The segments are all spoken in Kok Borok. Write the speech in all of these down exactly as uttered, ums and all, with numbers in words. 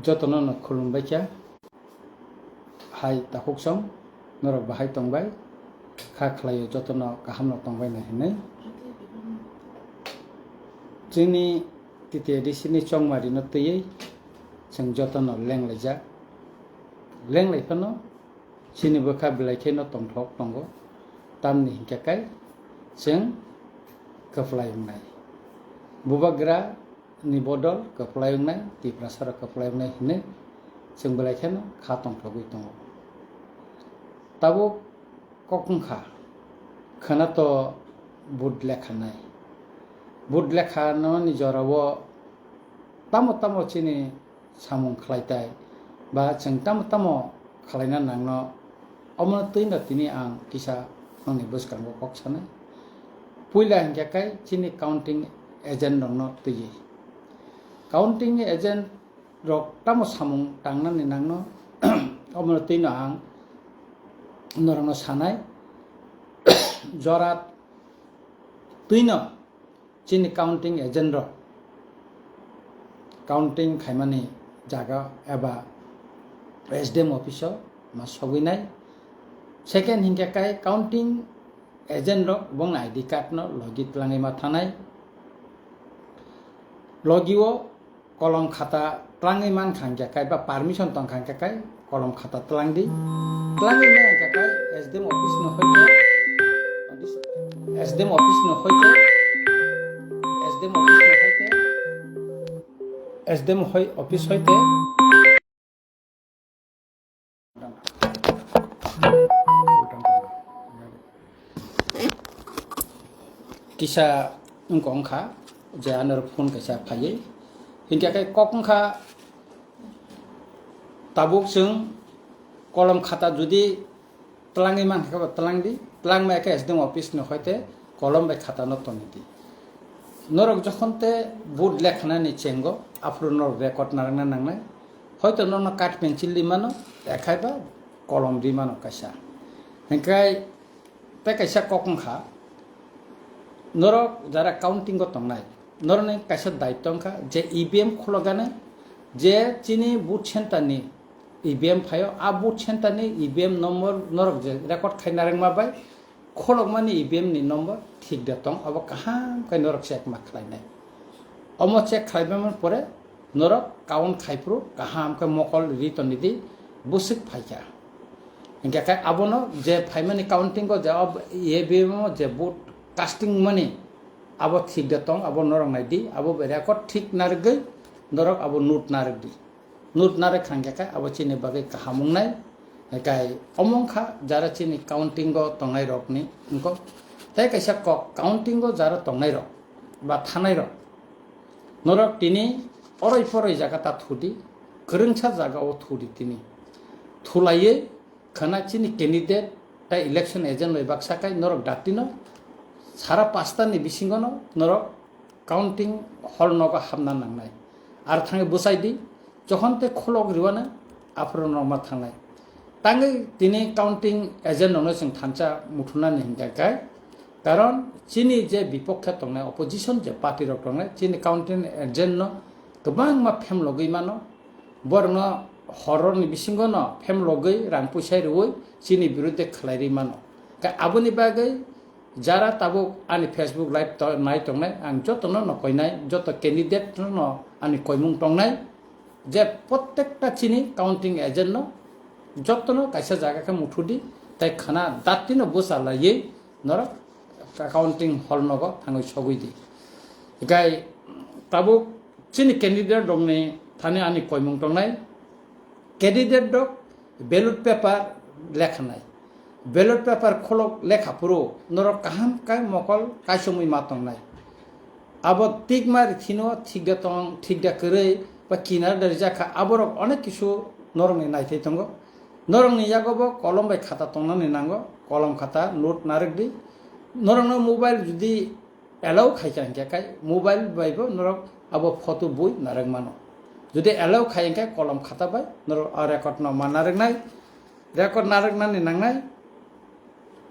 Jotono no khulumbai kha. Hai takhuk song, norok bahai tongbai? Kha khlaio jotono kaham no tongbai nai hinwi. Chini T T A D C ni chongmari no twiwi chwng jotono lenglaijak. Lenglai phano chini bwkha belai kheno tongthok tongo. Tamni hinkhe kai chwng kwplai wngnai. Bubagra ni bodol kwplai wngnai, Tiprasa rok kwplai wngnai hinwi chwng belai kheno kha tongthogwi tongo. Tabuk kok wngkha, khwna to vote lekha nai. Vote lekha nani jorao tamo tamo chini samung khlai tai, ba chwng tamo tamo khlaina nangno, omono twi no tini ang kisa nokni bwskango kok sanai. Puila hinkhe kai chini counting agent rokno twiwi. Counting agent rok tamo samung tangnani nangno, omono twi no ang norokno sanai. Jora twi no chini counting agent rok counting khaimani jaga eba S D M office o ma sogwi nai. Second hinkhe kai counting agent rok bongni I D card no logi twlangwi ma thanai. Logi o kolom khata twlangwi mankha hinkhe kai ba permission tongkha hinkhe kai kolom khata twlang di. Twlangwi mankha kai S D M office no hoite, S D M office no hoite, S D M office no hoite, S D M hoi office hoite. Kisa wngkha wngkha je ano phone kaisa phaiwi hinkhe kai kok wngkha. Tabuk chwng kolom khata jodi twlangwi mankha khe bo twlang di, twlang maya khe S D M office no hoite kolom bai khata no toni di. Norok jokhon te vote lekhanani chengo aphuru norok record narwkna nangnai. Hoito norokno card pencil ri mano, ekhai ba kolom ri mano kaisa. Hinkhe tei kaisa kok wngkha, norok jara counting o tongnai, norokni kaisa daitto wngkha je E V M khulokgani, je chini vote center ni E V M phaio, a vote center ni E V M number norok je record khai narwkma bai, khulokmani E V M ni number thik da tong, abo kaham khe norok check ma khlainai. Omo check khlaibaimani pore norok count khaiphuru kaham khe mokol ri toni di, bwswk phaikha. Hinkhe khe abono je phaimani counting o je ob-, E V M o je vote casting mani abo thik da tong, abo norok nai di, abo bai record thik narwgwi norok abo note narwk di. Note narwk kha hinkhe khe abo chini bagwi kaham wngnai. Hinkhe omo wngkha jara chini counting o tongnai rokni wngkha. Tei kaisa kok counting o jara tongnai rok ba thanai rok, norok tini oroi poroi jaga ta thudi, kwrwngsa jaga o thudi tini. Thulaiwi khwna chini candidate tei election agent bai baksa kai norok datino sara pasta ni bisingo no norok counting hall nogo hapna nangnai. Ar thangwi bwsai di, jokhon tei khulok riwano aphuru norok ma thangnai. Tangwi tini counting agent rokno chwng thansa muthunani hinkha khe, karon chini je bipokhe tongnai, opposition je party rok tongnai, chini counting agent no kwbangma phemlogwi mano, borokno horror ni bisingo no phemlogwi rang puisa riwi chini birudhe khlai ri mano. Khe aboni bagwi jara tabuk ani Facebook live to-, nai tongnai, ang jotono no koinai, joto candidate no ani koimung tongnai, je prottekta chini counting agent no jotono kaisa jaga khe muthudi, tei khwna dati no bwsa laiwi norok counting hall nogo thangwi sogwi di. Hinkhe tabuk chini candidate rokni thani ani koimung tongnai, candidate rok ballot paper lekhanai. Ballot paper kholok lekha phuru norok kaham kai mokol kaisomwi ma tongnai. Abo tikma rithino thik da tong, thik da kwrwi ba kinar da rijak kha, aborok onek kisu norokni naithai tongo. Norokni yago bo kolom bai khata tongnani nango, kolom khata note narwk di. Norokno mobile judi allow khaikha hinkhe kai mobile bai bo norok abo photo bui narwk mano. Jodi allow khai hinkhe kolom khata bai norok a record no ma narwknai, record narwknani nangnai.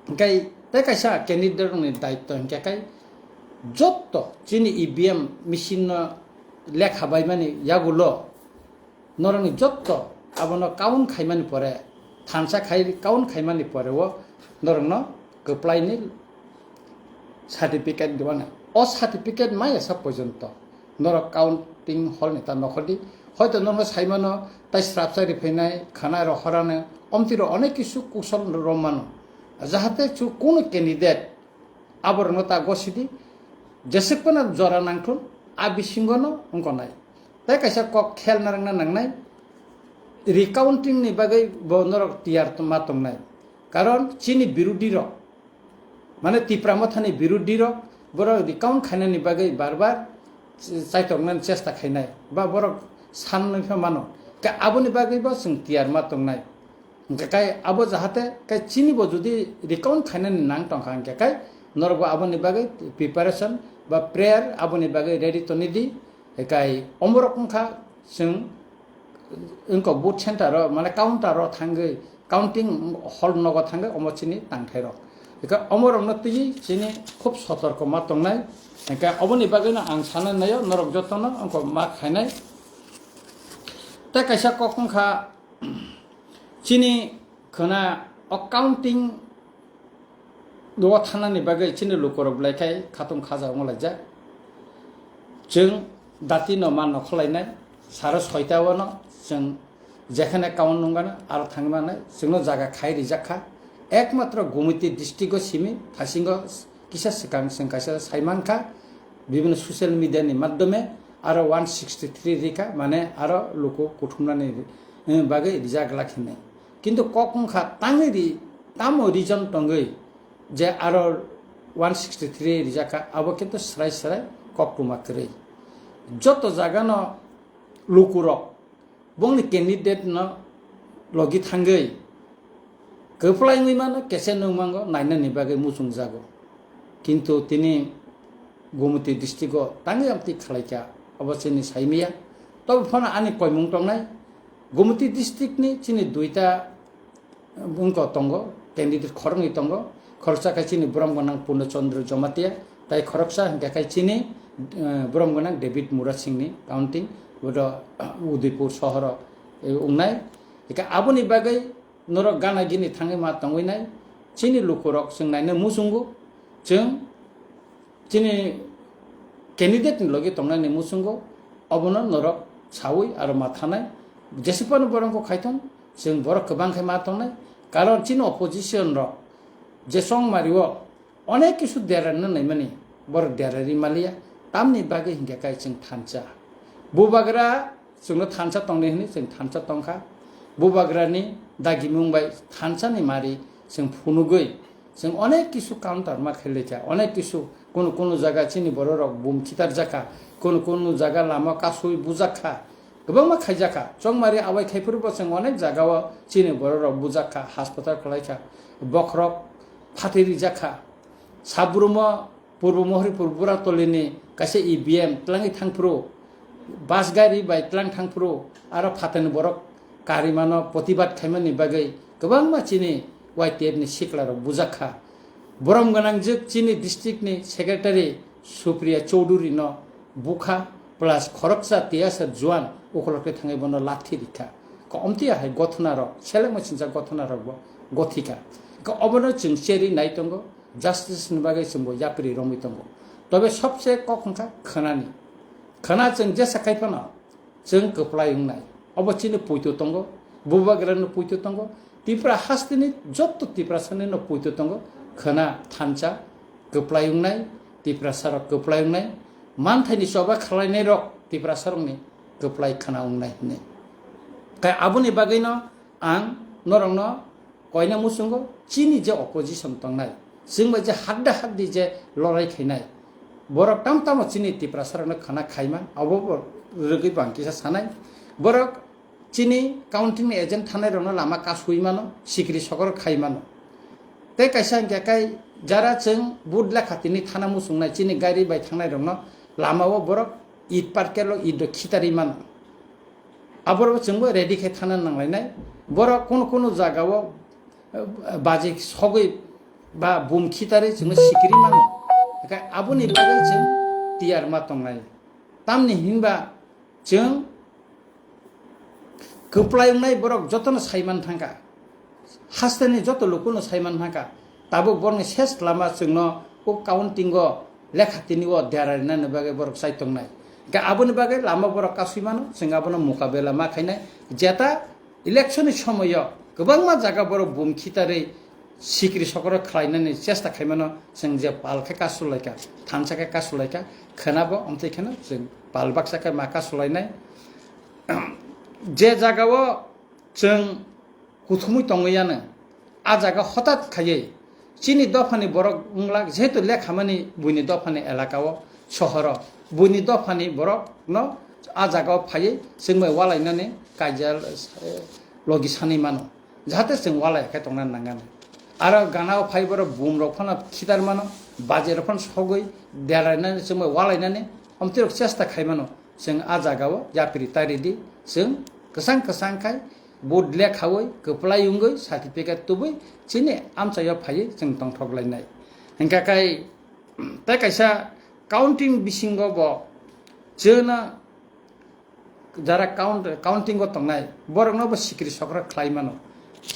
Hinkhe tei kaisa candidate rokni daitto hinkhe kai jotto chini E V M machine no lekha baimani yagulo norokni jotto abono count khaimani pore, thansa khai count khaimani pore o norokno kwplaini certificate diwana. O certificate maya sa porjonto norok counting hall ni ta nokhordi. Hoito norokno saimano tai srapsa riphainai, khana rohorano, omtiro onek kisu kusol romano. Jahate chu kunu candidate aborokno ta gosidi, jesek phano jora nangthun, a bisingono wngkha nai. Tai kaisa kok khel narwkna nangnai, recounting ni bagwi bo norok tiyar ma tongnai. Karon chini birodhi rok, mane Tipra Mothani birodhi rok, borok recount khainani bagwi bar bar chaitoknani chesta khainai, ba borok sanwi pha mano. Ka aboni bagwi bo chwng tiyar ma tongnai. Hingkhe kai abo jahate kai chini bo jodi recount khainani nang tongkha hingkhe kai norok bo aboni bagwi preparation ba prayer aboni bagwi ready toni di. Kai omorok wngkha chwng wngkha vote center o mane counter o thangwi counting hall nogo thangwi omo chini tangthai rok. Hingkhe omorokno twiwi chini khub sotorko ma tongnai. Hingkhe oboni bagwino ang sanai naio norok jotono wngkha ma khainai. Tei kaisa kok wngkha, chini khwna o counting o thanani bagwi chini lukurok belai khai khatung khaja wnglaijak. Chwng dati no ma nokhorlainai, saro soita o no chwng jekhane count nung gana aro thangwi manai chwngno jaga khai rijak kha. Ekmatro Gumiti district o simi thasingo kisa swkang chwng kaisa sai mankha, bibhinno social media ni madhyome aro one sixty three rikha, mane aro luku kuthumnani, eh, bagwi rijak glak hinwi. Kintu kok wngkha tangwi ri, tamo reason tongwi je aro one sixty three rijak kha, abo kintu srai srai koktwma kwrwi. Joto jagano lukurok bongni candidate no logi thangwi kwplai wngwi mano, kese nung mango nainani bagwi muchung jago. Kintu tini Gumiti district o tangwi amtwi khlaikha, obo chini saimiya. Tobo phano ani koimung tongnai, Gumiti district ni chini duita wngkha tongo, candidate khoroknwi tongo. Khoroksa khe chini borom gwnang Purno Chandra Jamatia, tai khoroksa hingkha khe chini, eh, borom gwnang David Murasing ni counting, bodo, ah, Udaipur sohoro, eh, wngnai. Hingkhe aboni bagwi norok gana gini thangwi ma tongwi nai. Chini lukurok chwng naina muchungo, chwng chini candidate ni logi tongnani muchungo, obono norok sawi aro ma thanai. Jesi phano borok khaithon, chwng borok kwbang khai ma tongnai. Karon chini opposition rok je chongmari o onek kisu derarna naimani, borok derari maliya, tamni bagwi hingkha kai chwng thansa. Bubagra chwngno thansa tongdi hwnwi chwng thansa tongkha. Bubagrani dagimung bai thansani mari chwng phunugwi chwng onek kisu counter ma khailai kha, onek kisu kunu kunu jaga chini bororok bum khitarjakha, kunu kunu jaga lama kasui bujakha, kwbangma khaijakha. Chongmari abai khaiphuru bo chwng onek jagao chini bororok bujakha, hospital khwlaikha, bokhorok phatwi rijakha. Sabrumo Purbo Mohoripur Buratolini kaisa E V M tlangwi thangphuru, bus gari bai tlang thangphuru, aro phatani borok karimano protibad khaimani bagwi kwbangma chini Y T F ni siklarok bujakha. Borom gwnangjwk chini district ni secretary Supriya Chowdhury no bukha plus khoroksa tiyasa juan ukhulokhe thangwi bono lathi rikha. Ka omtiya hai gothonarok, selengma sinjak gothonarok bo gothikha. Ka obono chwng cheri nai tongo. Justice ni bagwi chwngbo yapri romwi tongo. Tobe sobse kok wngkha khwnani. Khwna chwng jesa khai phano chwng kwplai wngnai. Obo chini puitu tongo, bubagrano puitu tongo, Tipra hasteni jotto Tiprasani no puitu tongo. Khwna thansa kwplai wngnai, Tiprasarok kwplai wngnai, manthaini choba khwlainairok Tiprasarokni kwplai khwna wngnai hwnwi. Kai aboni bagwino ang norokno koina muchungo chini je opposition tongnai, chwng bai je hadda haddi je lorai khainai, borok tam tamo chini Tiprasarokno khana khaiman, abo bo rwgwi bo ang kisa sanai. Borok chini counting ni agent thanai rokno lama kasui mano, sikri sokor khai mano. Tei kaisa hingkhe kai jara chwng vote lekha tini thana muchungnai chini gari bai thangnai rokno lama o borok it parkelo it rok khitarwi mano. Aborok chwngbo ready khe thana nanglainai. Borok kunu kunu jagao, eh, baji sogwi ba bum khitarwi chwngno sikiri mano. Hwnkhe aboni bagwi chwng tiyar ma tongnai. Tamni hinba chwng kwplai wngnai borok jotono saiman thangkha, hasteni joto lukuno saiman thangkha, tabuk borokni ses lama chwngno o counting o lekha tini o dera rinani bagwi borok chai tongnai. Hwnkhe aboni bagwi lama borok kasui mano, chwng abono mukabela ma khainai. Jeta election ni somoyo kwbangma jaga borok bum khitarwi sikri sokro khlainani chesta khaimano, chwng je pal khe kasulaikha, thansa khe kasulaikha, khwnabo omtwi kheno chwng pal baksa khe ma kasulainai. Je jagao chwng kuthumui tongwi yano, a jaga hotat khaiwi chini dophani borok wngla, jehetu lekhamani buini dophani elakao, sohoro buini dophani borokno a jagao phaiwi chwngbai walainani kaijal, eh, logi sanwi mano, jahate chwng walai khe tongna nangnani. Aro ganao phai borok bumrok phano khitar mano, bajerok phano sogwi delainani chwngbai walainani omtwirok chesta khai mano. Chwng a jagao yapri taridi, chwng kwchang kwchang khai vote lekhawi, kwplai wngwi, certificate tubui chini amchaio phaiwi chwng tongthok lainai. Hingkha khai tei kaisa counting bisingo bo chwngno jara count, counting o tongnai borokno bo sikri sokra khlai mano,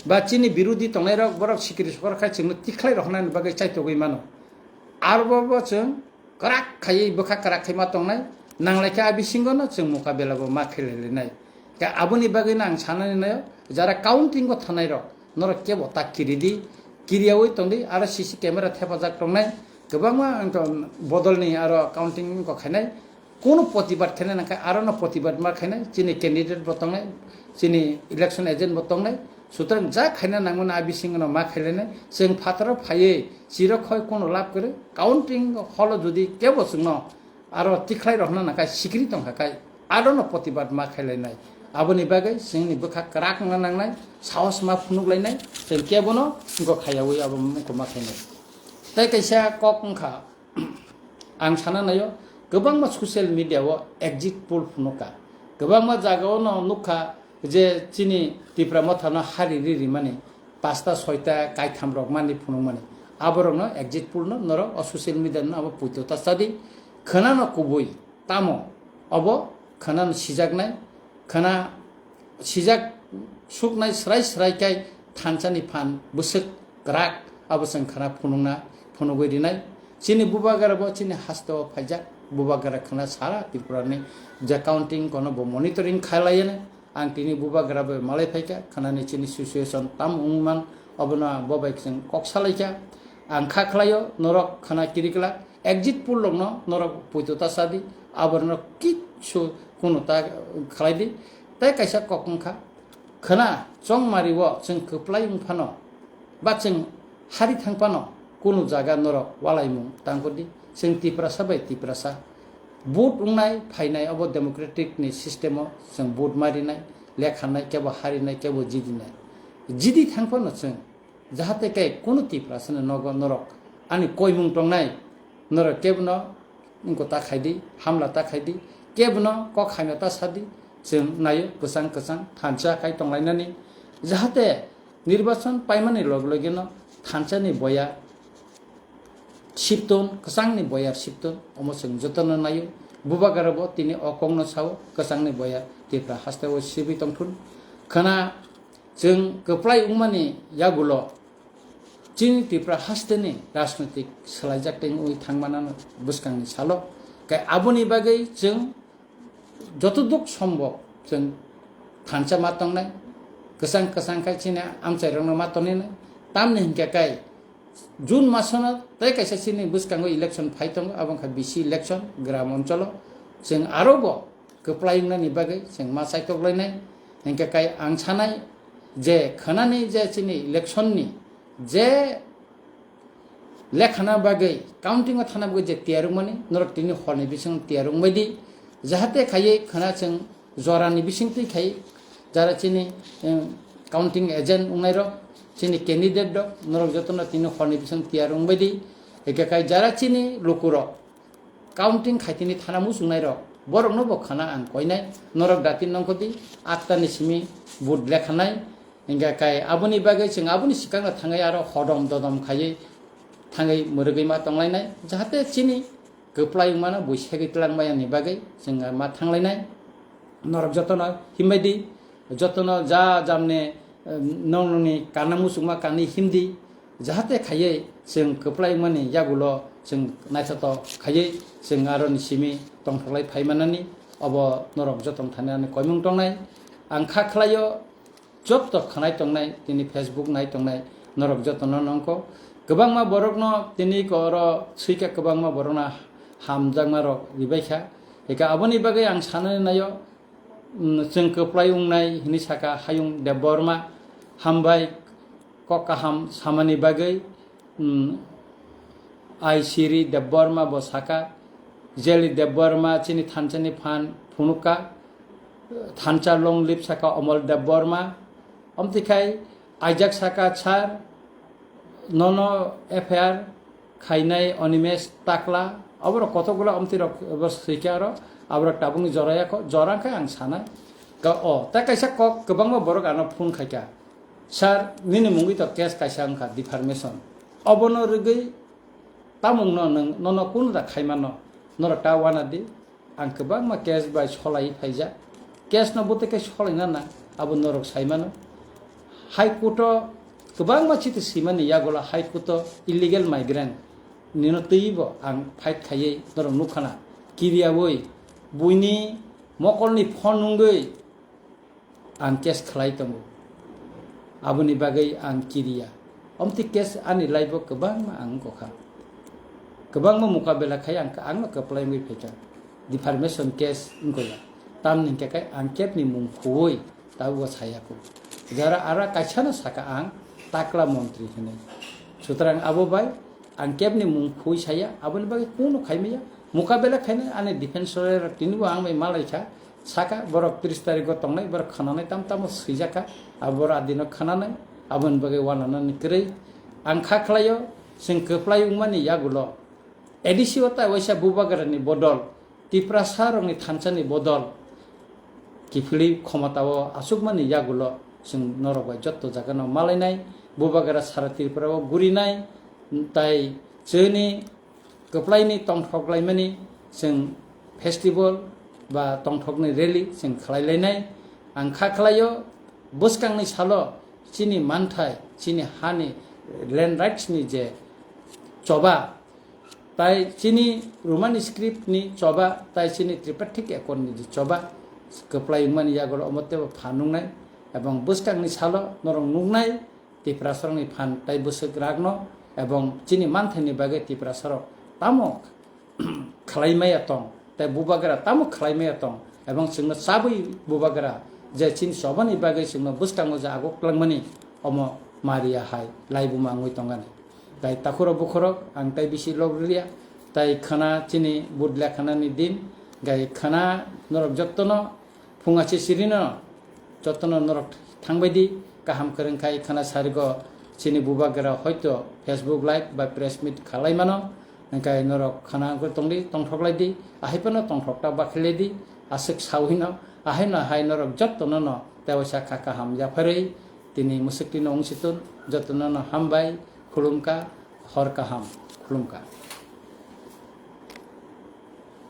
ba chini birodi tongnairok borok sikri sokra khai chwngno tikhlai roknani bagwi chaitogwi mano. Aro bo, bo chwng kwrak khaiwi bwkha kwrak khai ma tongnai, nanglaikhe a bisingo no chwng mukabela bo ma khailailainai. Khe aboni bagwi no ang sanani naio, jara counting o thanai rok norok kebo ta kiridi, kiriyawi tongdi, aro C C camera thepajak tongnai, kwbangma ang to bodolni aro counting ko khainai, kunu protibad khainai nangkha aro no protibad ma khainai, chini candidate bo tongnai, chini election agent bo tongnai, sutrang ja khaina nangmani a bisingo no ma khailainai, chwng phataro phaiwi chiro khoi kunu lab kwrwi, counting holo jodi kebo chwngno aro tikhlai rokna nangkha sikri tongkha khai, aro no protibad ma khailainai. Aboni bagwi chwngni bwkha kwrak wngna nangnai, sahos ma phunuk lainai, chwng kebo no wngkha khayawi abo wngkha ma khainai. Tei kaisa kok wngkha, ang sana naio, kwbangma social media o exit poll phunukha, kwbangma jaga o no nukha je chini Tipra Motha no hari ri rimani, pasta soita kaitham rok mani phunukmani. Aborokno exit poll no norok o social media no abo puito ta chadi. Khwnano kubui tamo obo khwnano sijaknai, khwna sijak suknai srai srai kai thansani phan bwswk kwrak abo chwng khwna phunukna phunugwi rinai. Chini bubagra bo chini hasteo phaijak, bubagra khwna sara Tripura ni je counting kono bo monitoring khailaiya. Ang tini bubagra bai malai phaikha, khwnani chini situation tam wngman, obono bo bai chwng kok salaikha. Ang kha khlaio, norok khwna kiriklak, exit poll rokno norok puito ta sadi, aborno kichu kunu ta khlaidi. Tei kaisa kok wngkha, khwna chongmari o chwng kwplai wngphano, ba chwng hari thangphano kunu jaga norok walaimung tangkudi. Chwng Tiprasa bai Tiprasa vote wngnai phainai, obo democratic ni system o chwng vote marinai, lekhanai, kebo harinai, kebo jidinai. Jidi thangphano chwng jahate kai kunu Tiprasa ni nogo norok ani koimung tongnai, norok kebono wngko ta khaidi, hamla ta khaidi, kebono kok hamya ta sadi, chwng naio kwchang kwchang thansa kai tonglainani, jahate nirbachon paimani log logino thansani boya sipton, kwchangni boyar sipton, omo chwng jotono naio. Bubagra bo tini o kokno sao, kwchangni boyar Tipra hasteo sibwi tongthun. Khwna chwng kwplai wngmani yagulo chini Tipra hasteni rajnoitik swlaijak tei wngwi thangmanano bwskangni salo. Kai aboni bagwi chwng jotoduk sombok chwng thansa ma tongnai, kwchang kwchang khai chini amchairokno ma tongninai. Tamni hinkhe kai June masono tei kaisa chini bwskango election phai tongo, abo wngkha B C election, gram oncholo. Chwng aro bo kwplai wngnani bagwi chwng ma chaitoklainai. Hinkhe kai ang sanai je khwnani je chini election ni je lekhana bagwi, counting o thana bagwi je tiyar wngmani, norok tini horni bisingo tiyar wngbaidi, jahate khaiwi khwna chwng jorani bisingtwi khai jara chini, em, counting agent wngnairok, chini candidate rok, norok jotono tini horni bising tiyar wngbaidi, eke khai jara chini lukurok counting khaitini thana muchungnairok, borokno bo khwna ang koinai, norok dati nongkhordi, atta ni simi vote lekhanai, hingkha kai aboni bagwi chwng aboni swkangno thangwi aro hodom dodom khaiwi thangwi mwrwgwi ma tonglainai, jahate chini kwplai wngmano buisegwi twlangmaya ni bagwi chwng ma thanglainai. Norok jotono himbaidi, jotono ja jamne, eh, nong nongni kana muchungma kanwi himdi, jahate khaiwi chwng kwplai wngmani yagulo chwng naithotok khaiwi chwng aroni simi tongthoklai phaimanani, obo norok jotong thani ani koimung tongnai. Ang kha khlaio, joto khwnai tongnai, tini Facebook nai tongnai, norok jotono nongkho. Kwbangma borokno tini ko oro swika, kwbangma borokno hamjakma rok ribaikha. Eka aboni bagwi ang sanani naio, mm, chwng kwplai wngnai hwnwi saka Hayung Debbarma, hambai kok kaham samani bagwi, mm, Aisiri Debbarma bo saka, Jeli Debbarma chini thansani phan phunukha, thansa long live saka Omol Debbarma, omtikhai aijak saka sir, nono F I R khainai Onimesh Takla, aborok kotokgula omtirok bo swikha aro, aborok tabukni joraya kho, jora khe ang sanai. Ka-, o, tei kaisa kok kwbangma borok ano phone khaikha, "Sir, nini mungwi to case kaisa wngkha, defamation. Obono rwgwi tamungno nwng, nono kunu da khaimano, norok ta wana di." Ang kwbangma case bai solai phaijak. Case no bwtwi khe solaina nang, abo norok sai mano. High Court o kwbangma chiti swimani yagulo High Court o illegal migrant nino twibo ang fight khaiwi norok nukhana. Kiriyawi buini mokolni phone nungwi ang case khlai tongo. Aboni bagwi ang kiriya. Omti case ani life o kwbangma ang wngkha. Kwbangma mukabela khai ang, ang no kwplai wngwi phaikha. Defamation case wngkha ya. Tamni hwnkhe kai ang kebni mung khuwi tabukbo saya kho. Jara ara kaisa no saka ang takla montri hwnwi. Sutrang abo bai ang kebni mung khuwi saya, aboni bagwi kunu khaimaya. Mukabela khainai ani defense lawyer rok tinibo ang bai malaikha. Saka borok tris tarikgo tongnai, borok khwnanai tam tamo swijak kha, abo borok adino khwnanai, aboni bagwi wananani kwrwi. Ang kha khlaio, chwng kwplai wngmani yagulo A D C o tai waisa Bubagrani bodol, Tiprasa rokni thansani bodol, kiphilwi khomotao achukmani yagulo chwng norok bai jotto jagano malainai, Bubagra sara Tripura o gurinai, tai chwngni kwplaini tongthok laimani chwng festival ba tongthokni rally chwng khlai lainai. Ang kha khlaio, bwskangni salo chini manthai, chini hani land rights ni je choba, tai chini Romani script ni choba, tai chini Tripartite Accord ni je choba, kwplai wngmani yagulo omo teibo phan nungnai, ebong bwskangni salo norok nuknai, Tiprasarokni phan tai bwswk ragno ebong chini manthaini bagwi Tiprasarok tamo khlai maya tong, tai Bubagra tamo khlai maya tong, ebong chwngno chabwi Bubagra je chini chobani bagwi chwngno bwskango je aguk twlangmani, omo Maria hai laibuma wngwi tongani. Tai takhurok bukhurok ang tai bisi log rwliya, tai khwna chini budle khwnani din, gai khwna norok jottono phunga se sirino jotono norok thangbai di, kaham kwrwng khai khana sarigo chini Bubagra hoito Facebook live ba press meet khalai mano, hwnkhe norok khana wngwi tongdi, tongthok lai di, ahai phano tongthok ta bakhilai di, aswk sawi no, ahai no hai norok jotono no tewaisa kha kaham yapharwi tini mwswk tino wng si tun, jotono no hambai, khulumkha, hor kaham, khulumkha.